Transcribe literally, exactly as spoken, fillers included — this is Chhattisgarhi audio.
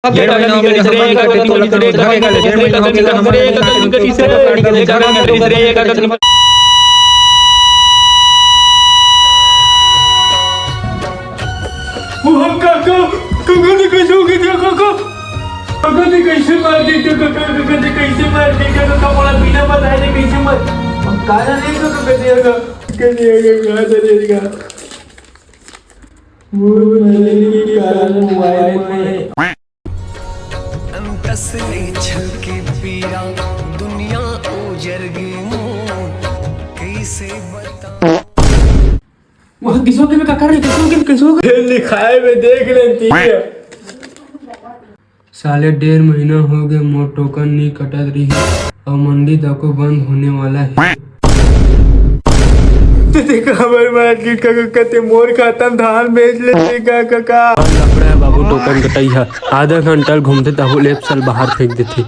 डेढ़ महीना हो गया, हम लोग निकलते, तोला करो, झगड़ा कर ले, डेढ़ महीना हो गया, हम लोग निकलते, तोला करो, झगड़ा कर ले। ओ, काका, काका जी, कैसे हो गए थे, काका? काका जी, कैसे मार दिए थे, काका, काका जी, कैसे मार दिए थे, काका? मोला बिना बताए थे, कैसे मार? हम काला नहीं तो, काका जी, काका, काका जी, काका, काका। वो नहीं, काला मोबाइल में। अंतस ले छलके पीरा, दुनिया उजर गे मोर, कैसे बता। वह किसो के में का कर रही, किसो के, किसो के? ये लिखाए में देख लेती है। साले डेढ़ महीना हो गए, मोर टोकन नी कटत रही, अउ मंडी तको बंद होने वाला है। तो देखा, हमर मार्केट का कते मोर खाता में धान बेच लेते का, काका? लफड़ा है बाबू, टोकन कटाई है, आधा घंटा घूमते तब लेफ्ट साल बाहर फेंक देते।